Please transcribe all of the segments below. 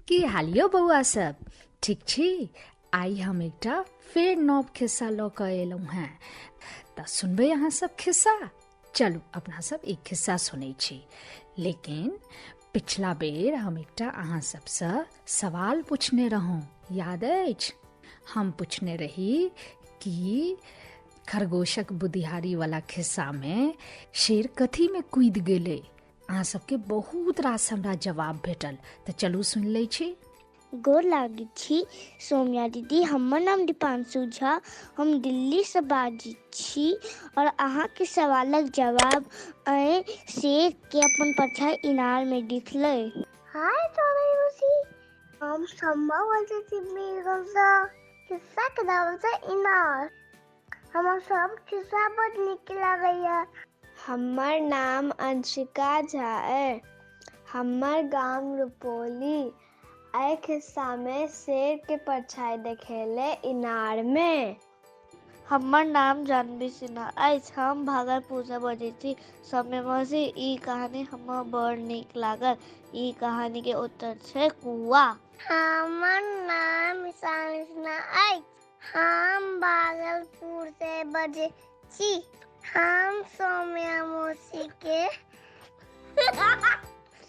की हाल यौ बौआ सब, ठीक छी? आइ हम एकटा फेर नव खिस्सा लऽ कऽ एलहुँ हेँ, तऽ सुनबै अहाँ सब खिस्सा? चलू अपना सब एक खिस्सा सुनै छी। लेकिन पिछला बेर हम एकटा अहाँ सबसँ सवाल पूछने रहौं, याद अछि? हम पूछने रही कि खरगोशक बुधियारी वाला खिस्सामे शेर कथीमे कूदि गेलै? अहाँ सबके बहुत रास हमरा जवाब भेटल, तऽ चलू सुनि लै छी। गोर लागै छी सौम्या दीदी, हमर नाम दीपांशु झा, हम दिल्लीसँ बाजै छी और अहाँके सवालक जवाब अइ शेरके अपन परछाई इनारमे दिखलै। हाय सौम्या मौसी, हम सम्मा बजै छी मीरगंजसँ। खिस्साके नाम छै इनार। हमर सब खिस्सा बड नीक लागैया। हमर नाम अंशिका झा अइ, हमर गाम रुपौली। एहि खिस्सामे शेरके परछाई देखेलै इनारमे। हमर नाम जानवी सिन्हा अछि, हम भागलपुरसँ बजै छी। सौम्या मौसी, ई कहानी हमरा बड़ नीक लागल। ई कहानीके उत्तर छै कुआ। हमर नाम ईशान सिन्हा अछि, हम भागलपुर से बजै छी। हम सौम्या मौसी के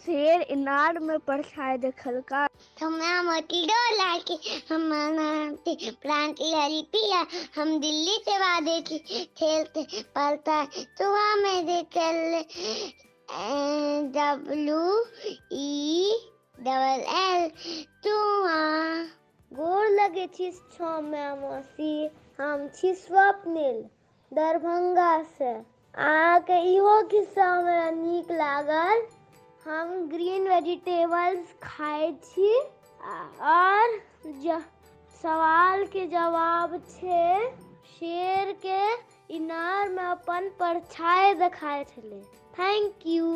शेर इनार में परछाई देखलका। सौम्या मौसी डोर लागे, हमर नाम प्रांति हरि पिया, हम दिल्ली से बाजै छी। खेलते पलता सुबह में देखल WELL तुआ। गोर लगे छी सौम्या मौसी, हम छी स्वप्निल दरभंगा से। अहाँके इहो खिस्सा हमरा नीक लागल। हम ग्रीन वेजिटेबल्स खाइ छी और सवाल के जवाब छै शेर के इनार में अपन परछाई देखाइ छलै। Thank you,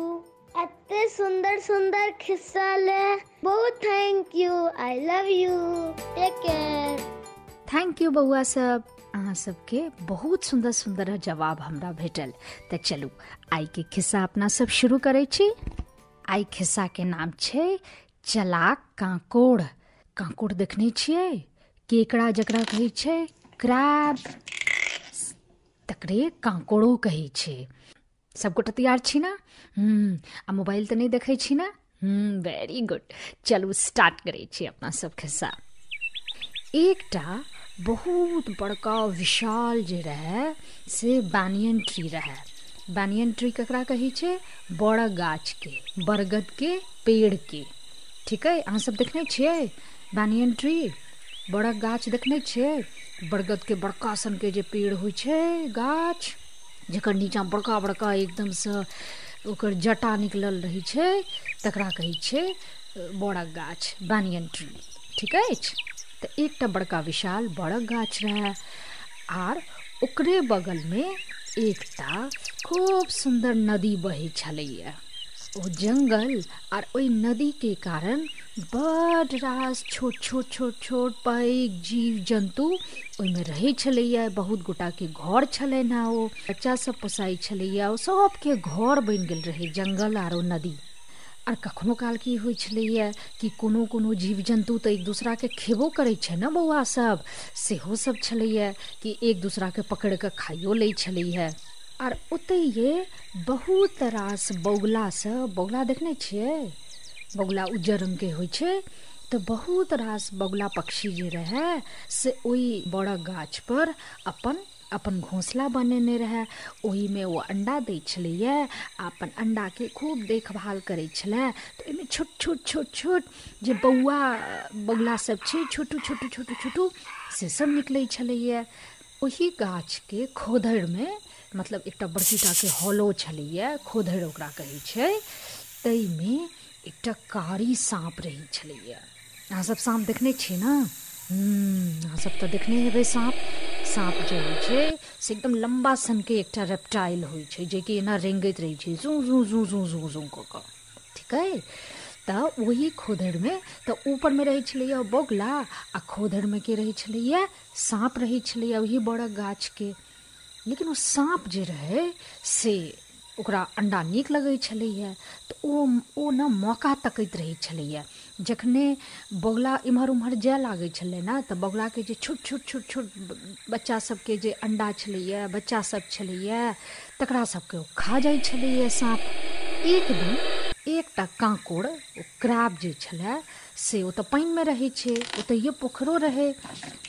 एते सुंदर सुंदर खिस्सा ले बहुत thank you. I love you, take care. Thank you बौआ सब, अहाँ सबके बहुत सुन्दर सुन्दर जवाब हमरा भेटल। तऽ चलू आइके खिस्सा अपना सब शुरू करै छी। आइ खिस्साके नाम छै चलाक काँकोड़। काँकोड़ देखने छियै? केकड़ा जकरा कहै छै क्रैब, तकरे काँकोड़ो कहै छै। सबगोटा तैयार छी ने? आ मोबाइल तऽ नहि देखै छी ने? वेरी गुड। चलू स्टार्ट करै छी अपना सब खिस्सा। एकटा बहुत बड़का विशाल जे रहै से बानियन ट्री रहै। बानियन ट्री ककरा कहै छै? बड़ गाछके, बरगदके पेड़के। ठीक है, अहाँ सब देखने छियै बानियन ट्री? बड़क गाछ देखने छियै? बरगदके बड़का सनके जे पेड़ होइ छै गाछ, जकर नीचाँ बड़का बड़का एकदमसँ ओकर जटा निकलल रहै छै, तकरा कहै छै बड़क गाछ, बानियन ट्री। ठीक अछि? तऽ एकटा बड़का विशाल बड़क गाछ रहै आर ओकरे बगलमे एकटा खूब सुन्दर नदी बहै छलैया। ओ जंगल आर ओहि नदीके कारण बड रास छोट छोट छोट छोट पैघ जीव जन्तु ओहिमे रहै छलैया। बहुत गोटाके घर छलनि हेँ, ओ बच्चा सब पोसाइ छलैया, ओ सबके घर बनि गेल रहै जंगल आर ओ नदी। आर कखनो काल की होइ छलैया कि कोनो कोनो जीव जन्तु तऽ एक दूसराके खेबो करै छै ने बौआ सब, सेहो सब छलैया कि एक दूसराके पकड़ि कऽ खाइयो लै छलैया। आर ओतहिए बहुत रास बगुला सब, बगुला देखने छियै? बगुला उज्जर रङ्गके होइ छै। तऽ बहुत रास बगुला पक्षी जे रहै से ओहि बड़क गाछ पर अपन अपन घोंसला बनेने रहै। ओहिमे ओ अंडा दै छलैया आ अपन अंडाके खूब देखभाल करै छलै। तऽ ओहिमे छोट छोट छोट छोट जे बौआ बगुला सब छै, छोटू छोटू छोटू छोटू से सब निकलै छलैया। ओही गाछके खोधरिमे, मतलब एकटा बड़की टाके हॉलो छलैया, खोधरि ओकरा कहै छै, ताहिमे एकटा कारी साँप रहै छलैया। अहाँ सब साँप देखने छियै ने? अहाँ सब तऽ देखने हेबै साँप। साँप जे होइ छै से एकदम लम्बा सनके एकटा रेप्टाइल होइ छै, जेकि एना रेंगैत रहै छै जू जू जू जू जू जू कऽ कऽ। ठीक अइ? तऽ ओही खोधरिमे तऽ ऊपरमे रहै छलैया बगुला आ खोधरिमे के रहै छलैया? साँप रहै छलैया ओही बड़क गाछके। लेकिन ओ साँप जे रहै से ओकरा अंडा नीक लगै छलैए। तऽ ओ ने मौका तकैत रहै छलैए। जखने बगुला एम्हर ओम्हर जाय लागै छलै ने, तऽ बगुलाके जे छोट छोट छोट छोट बच्चा सबके जे अंडा छलैए, बच्चा सब छलैए, तकरा सबके ओ खा जाइ छलैए साँप। एक दिन एकटा काँकोड़, ओ क्रैब जे छलै से ओ तऽ पानिमे रहै छै, ओतहिए पोखरो रहै,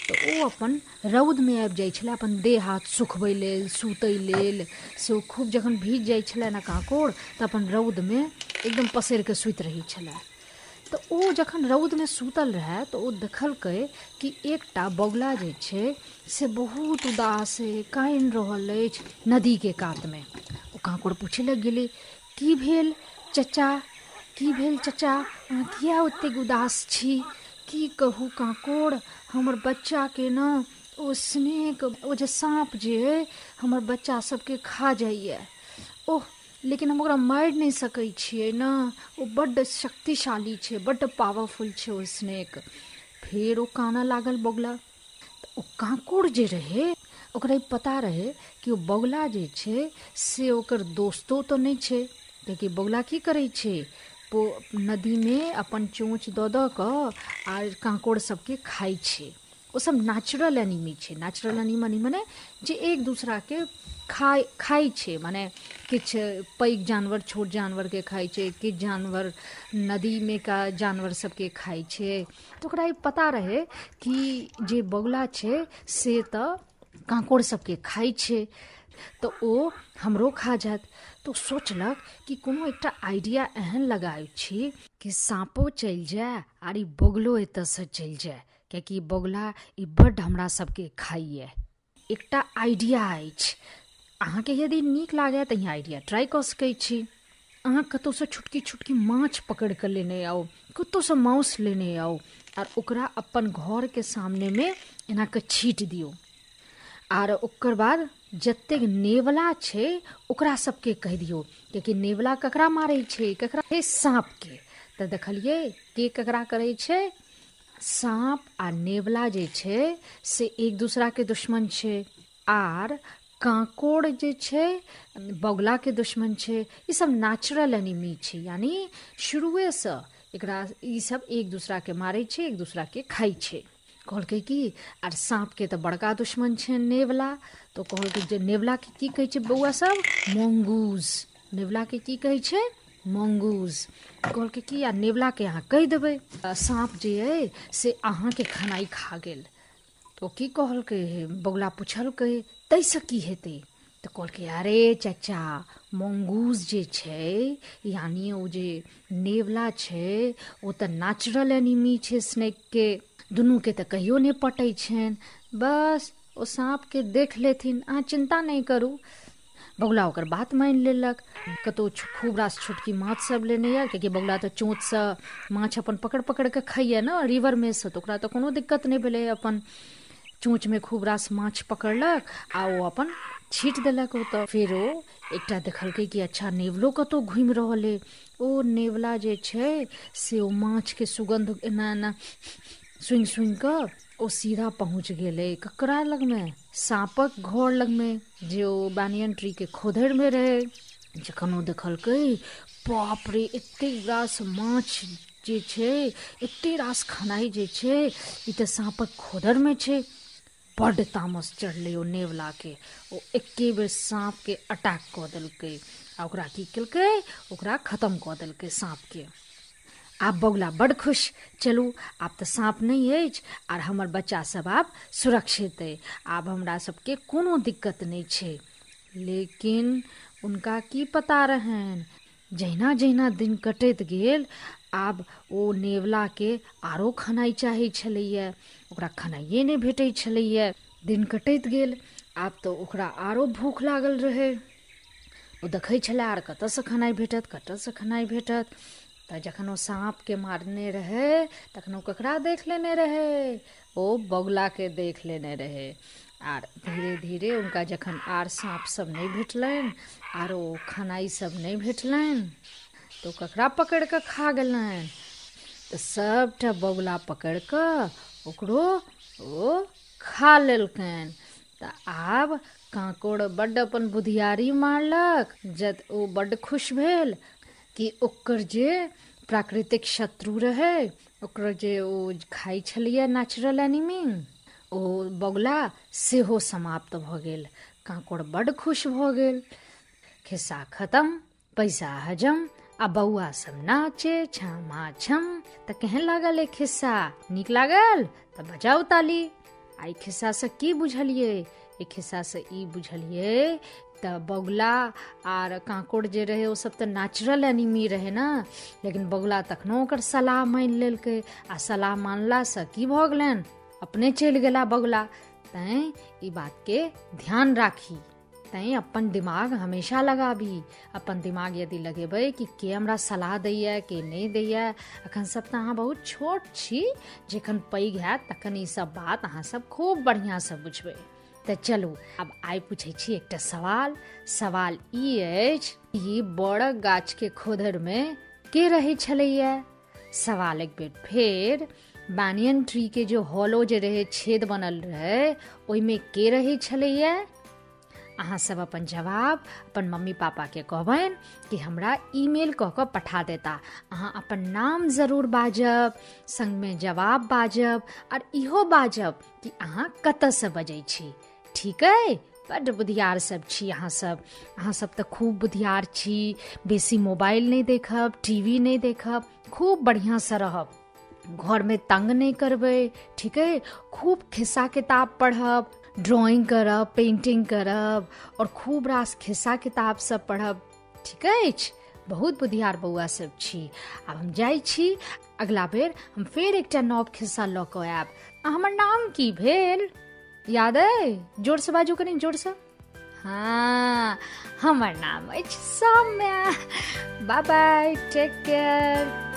तऽ ओ अपन रौदमे आबि जाइ छलै अपन देह हाथ सुखबै लेल, सुतै लेल। से ओ खूब जखन भीज जाइ छलै ने काँकोड़, तऽ अपन रौदमे एकदम पसरि कऽ सुति रहै छलै। तऽ ओ जखन रौदमे सुतल रहै तऽ ओ देखलकै कि एकटा बगुला जे छै से बहुत उदास अइ, कानि रहल अछि नदीके कातमे। ओ काँकोड़ पूछै लग गेलै, की भेल चचा, की भेल चचा, अहाँ किया ओतेक उदास छी? की कहू काँकोड़, हमर बच्चाके ने ओ स्नेक, ओ जे साँप जे अइ, हमर बच्चा सबके खा जाइए। ओह, लेकिन हम ओकरा मारि नहि सकै छियै ने, ओ बड्ड शक्तिशाली छै, बड्ड पावरफुल छै ओ स्नेक। फेर ओ कानऽ लागल बगुला। तऽ ओ काँकोड़ जे रहै ओकरा ई पता रहै कि ओ बगुला जे छै से ओकर दोस्तो तऽ नहि छै, कियाकि बगुला की करै छै, नदीमे अपन चोँच दऽ दऽ कऽ आर काँकोड़ सबके खाइ छै। ओ सब नेचुरल एनिमी छै। नेचुरल एनिमी मने जे एक दूसराके खाइ छै, माने किछु पैघ जानवर छोट जानवरके खाइ छै, किछु जानवर नदीमे का जानवर सबके खाइ छै। तऽ ओकरा ई पता रहै कि जे बगुला छै से तऽ काँकोड़ सबके खाइ छै, तऽ ओ हमरो खा जायत। तऽ ओ सोचलक कि कोनो एकटा आइडिया एहन लगाबै छी कि साँपो चलि जाय आर ई बगुलो एतऽसँ चलि जाय, कियाकि ई बगुला ई बड्ड हमरा सबके खाइए। एकटा आइडिया अछि, अहाँके यदि नीक लागय तऽ ई आइडिया ट्राइ कऽ सकै छी। अहाँ कतहुसँ छोटकी छोटकी माछ पकड़ि कऽ लेने आउ, कतहुसँ माउस लेने आउ आर ओकरा अपन घरके सामनेमे एना कऽ छीटि दियौ। आर ओकर बाद जतेक नेवला छै ओकरा सबके कहि दियौ, कियाकि नेवला ककरा मारै छै, ककरा? साँपके। तऽ देखलियै के ककरा करै छै, साँप आ नेवला जे छै से एक दूसराके दुश्मन छै, आर काँकोड़ जे छै बगुलाके दुश्मन छै। ई सब नेचुरल एनिमी छै, यानी शुरुएसँ एकरा ई सब एक दूसराके मारै छै, एक दूसराके खाइ छै। कहलकै कि आर साँपके तऽ बड़का दुश्मन छै नेवला। तऽ कहलकै जे नेवलाके की कहै छै बौआ सब? मोंगूज। नेवलाके की कहै छै? मोंगूज। कहलकै कि आ नेवलाके अहाँ कहि देबै साँप जे अइ से अहाँके खेनाइ खा गेल। तऽ ओ की कहलकै, बगुला पुछलकै ताहिसँ की हेतै? तऽ कहलकै अरे चचा, मोंगूज जे छै यानी ओ जे नेवला छै ओ तऽ नेचुरल एनिमी छै स्नेकके, दुनूके तऽ कहियो नहि पटै छनि, बस ओ साँपके देख लेथिन, अहाँ चिन्ता नहि करू। बगुला ओकर बात मानि लेलक। कतहु खूब रास छोटकी माछ सब लेने आयल, कियाकि बगुला तऽ चोँचसँ माछ अपन पकड़ि पकड़ि कऽ खाइए ने रिवरमे सँ, तऽ ओकरा तऽ कोनो दिक्कत नहि भेलै। अपन चोँचमे खूब रास माछ पकड़लक आ ओ अपन छीटि देलक ओतऽ। फेर ओ एकटा देखलकै कि अच्छा नेवलो कतहु घुमि रहल अइ। ओ नेवला जे छै से ओ माछके सुगन्ध एना एना सुनि सुनि कऽ ओ सीधा पहुँच गेलै ककरा लगमे? साँपक घर लगमे, जे ओ बानियन ट्रीके खोधरिमे रहै। जखन ओ देखलकै, बाप रे, एतेक रास माछ जे छै, एतेक रास खेनाइ जे छै, ई तऽ साँपक खोधरिमे छै। बड्ड तामस चढ़लै ओ नेवलाके। ओ एके बेर साँपके अटैक कऽ देलकै आ ओकरा की केलकै, ओकरा खतम कऽ देलकै साँपके। आब बगुला बड्ड खुश, चलू आब तऽ साँप नहि अछि आर हमर बच्चा सब आब सुरक्षित अइ, आब हमरा सबके कोनो दिक्कत नहि छै। लेकिन उनका की पता रहनि, जहिना जहिना दिन कटैत गेल आब ओ नेवलाके आरो खेनाइ चाहै छलैए, ओकरा खेनाइए नहि भेटै छलैए। दिन कटैत गेल, आब तऽ ओकरा आरो भूख लागल रहै। ओ देखै छलै आर कतऽसँ खेनाइ भेटत, कतऽसँ खेनाइ भेटत। तऽ जखन ओ साँपके मारने रहै तखन ओ ककरा देख लेने रहै? ओ बगुलाके देख लेने रहै। आर धीरे धीरे हुनका जखन आर साँप सब नहि भेटलनि, आरो खेनाइ सब नहि भेटलनि, तऽ ओ ककरा पकड़ि कऽ खा गेलनि? तऽ सबटा बगुला पकड़ि कऽ ओकरो ओ खा लेलकनि। तऽ आब काँकोड़ बड्ड अपन बुधियारी मारलक, जद ओ बड्ड खुश भेल कि ओकर जे प्राकृतिक शत्रु रहै, ओकर जे ओ खाइ छलैए नेचुरल एनिमी, ओ बगुला सेहो समाप्त भऽ गेल। काँकोड़ बड्ड खुश भऽ गेल। खिस्सा खतम, पैसा हजम, आ बौआ सब नाचे छमा छम। तऽ केहन लागल ई खिस्सा? नीक लागल तऽ बजाउ ताली। आ ई खिस्सासँ की बुझलियै? ई खिस्सासँ ई बुझलियै तऽ बगुला आर काँकोड़ जे रहै ओ सब तऽ नेचुरल एनिमी रहै ने, लेकिन बगुला तखनो ओकर सलाह मानि लेलकै आ सलाह मानलासँ की भऽ गेलनि? अपने चलि गेला बगुला। तैँ ई बातके ध्यान राखी, तैँ अपन दिमाग हमेशा लगाबी। अपन दिमाग यदि लगेबै कि के हमरा सलाह दैए के नहि दैए। एखन सब तऽ अहाँ बहुत छोट छी, जखन पैघ हैत तखन ई सब बात अहाँ सब खूब बढ़िआँसँ बुझबै। तऽ चलू आब आइ पूछै छी एकटा सवाल। सवाल ई अछि, ई बड़क गाछके खोधरमे के रहै छलैया? सवाल एक बेर फेर, बानियन ट्री के जो हॉलो जे रहै, छेद बनल रहै, ओहिमे के रहै छलैया? अहाँ सब अपन जवाब अपन मम्मी पापाके कहबनि कि हमरा ईमेल कऽ कऽ पठा देता। अहाँ अपन नाम जरूर बाजब, संगमे जवाब बाजब, आओर इहो बाजब कि अहाँ कतऽसँ बजै छी। ठीक अइ? बड्ड बुधियार सब छी अहाँ सब। अहाँ सब तऽ खूब बुधियार छी। बेसी मोबाइल नहि देखब, टीवी नहि देखब, खूब बढ़िआँसँ रहब, घरमे तंग नहि करबै। ठीक अइ? खूब खिस्सा किताब पढ़ब, ड्राइंग करब, पेंटिंग करब और खूब रास खिस्सा किताब सब पढ़ब। ठीक अछि? बहुत बुधियार बौआ सब छी। आब हम जाइ छी, अगला बेर हम फेर एकटा नव खिस्सा लऽ कऽ आयब। हमर नाम की भेल याद अइ? जोरसँ बाजू, कनि जोरसँ। हाँ, हमर नाम अछि Saumya. Bye bye, take care.